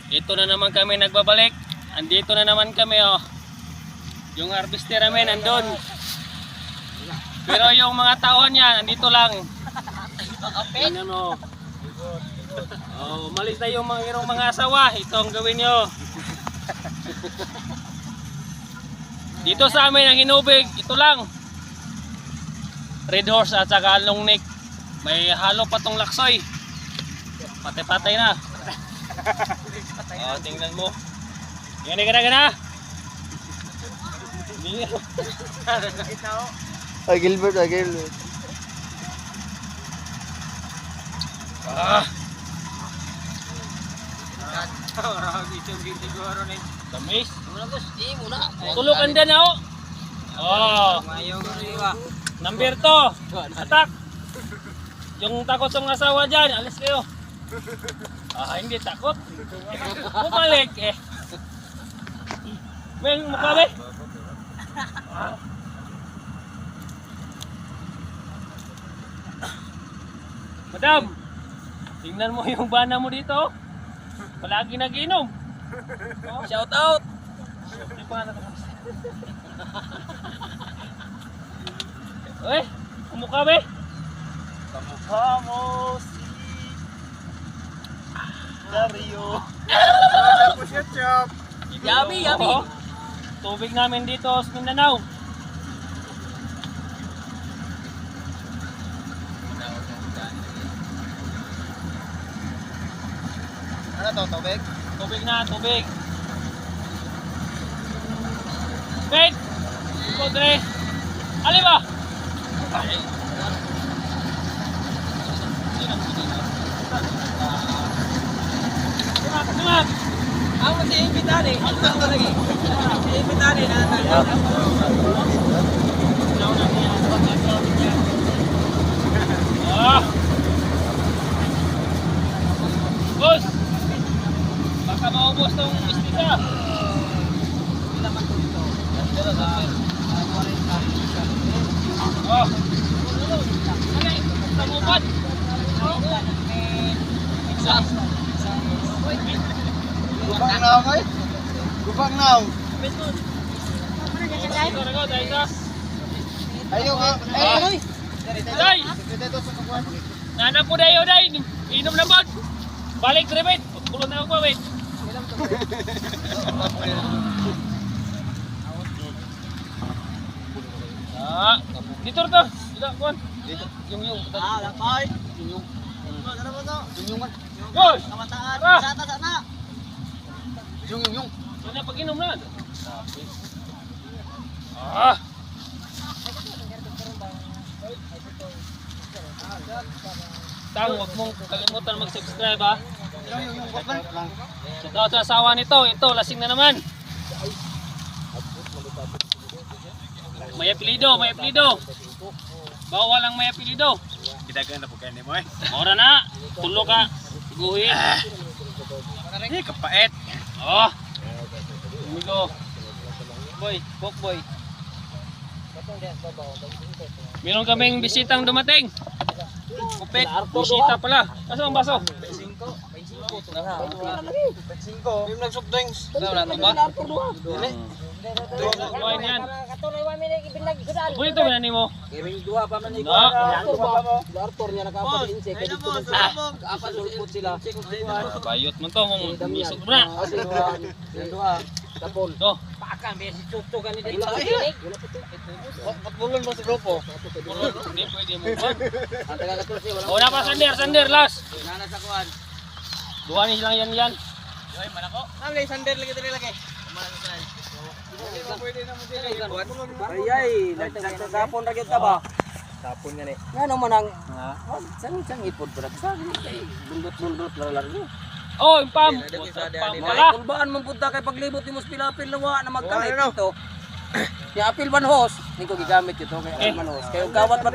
Ito na naman kami nagbabalik. Andito na naman kami, oh. Yung harvester namin andun. Pero yung mga tauhan niya, andito lang. Tingnan mo. Oh, umalis na yung mga irong mga asawa. Ito ang gawin nyo. Dito sa amin ang hinubig, ito lang. Red Horse at saka long neck. May halo pa tong laksoy. Patay-patay na. Oh, tingnan mo. Gana, gana, gana. Ay, Gilbert, ay, Gilbert. Ah. Tamis. Tulog ang na oh. Oh. Number 2. Attack. Yung takot sa mga asawa dyan, alis kayo. Ah, hindi takot. Bumalik eh. May mukha ba? Ah. Madam, tingnan mo yung bana mo dito. Palagi nagiinom. Shout out! Di pa nga natapos. Eh, kumukha ba eh? Kamukha mo si Dario. Yummy, yummy. Oo. Tubig namin dito sa Mindanao. Ano to, tubig? Tubig na, tubig. Wait! Kodre. Ali ba? Sumak! Ako si Invitani. Ako lagi. Si Invitani na Ah! Boss! Baka maubos tong istisa. Oh. Ano eh? Tamupad. Gubang na ako eh. Gubang na ako. Ito na ko, dahil sa. Ayaw ka. Ay, Day! Dito sa kabuhan. Nana po dayo, day! Inom na ba? Balik, rebet! Pulon na ako, wait. Ah, dito to. Dito, kuan. Dito. Yung yung. Ah, lapay. Yung yung. Ano ba to? Yung yung. Gosh! Kamataan. Ah! Sana sana. Yung yung yung. Sana pag-inom na. Ah! Tang, huwag mong kalimutan mag-subscribe ha. Yung yung yung. Gubang. Shout out sa asawa nito. Ito, lasing na naman. May apelido, may apelido. Bawal ang may apelido. Gidagan na po kayo mo eh. Ora na. Tulo ka. Guhi. Eh, kapait. Oh. Amigo. Boy, coke boy. Meron kaming bisitang dumating. Kupit, bisita pala. Kaso ang baso? Cinco. Yung nag-soft drinks. Wala na ba? Wine yan. Pwede ito ba mo? Duha pa man No. Arthur niya nakapag-inse kay dito man sila. Kaapan sulpot sila. Bayot man to, mong isog mo na. Duha. Tapol. To, Pakan be si Chucho gani dito. Patbulon mo sa grupo. hindi pwede mo. Ang taga 14 wala. O na pa, sander, sander, last. Nana sa kuan. Duha ni silang yan yan. Amle sander lagi diri lagi. Ay ay, nagsapon ra gyud ka ba? Tapon nga ni. Ngano man ang sang sang ipod ba sa bundot-bundot la lagi. Oh, yung pam. Pam pala. Kulbaan man pud ta kay paglibot nimo sa pilapil na wa na magkalit dito. Ya apil man hos, ni ko gigamit ito kay Eh. apil man hos. Kay og kawat man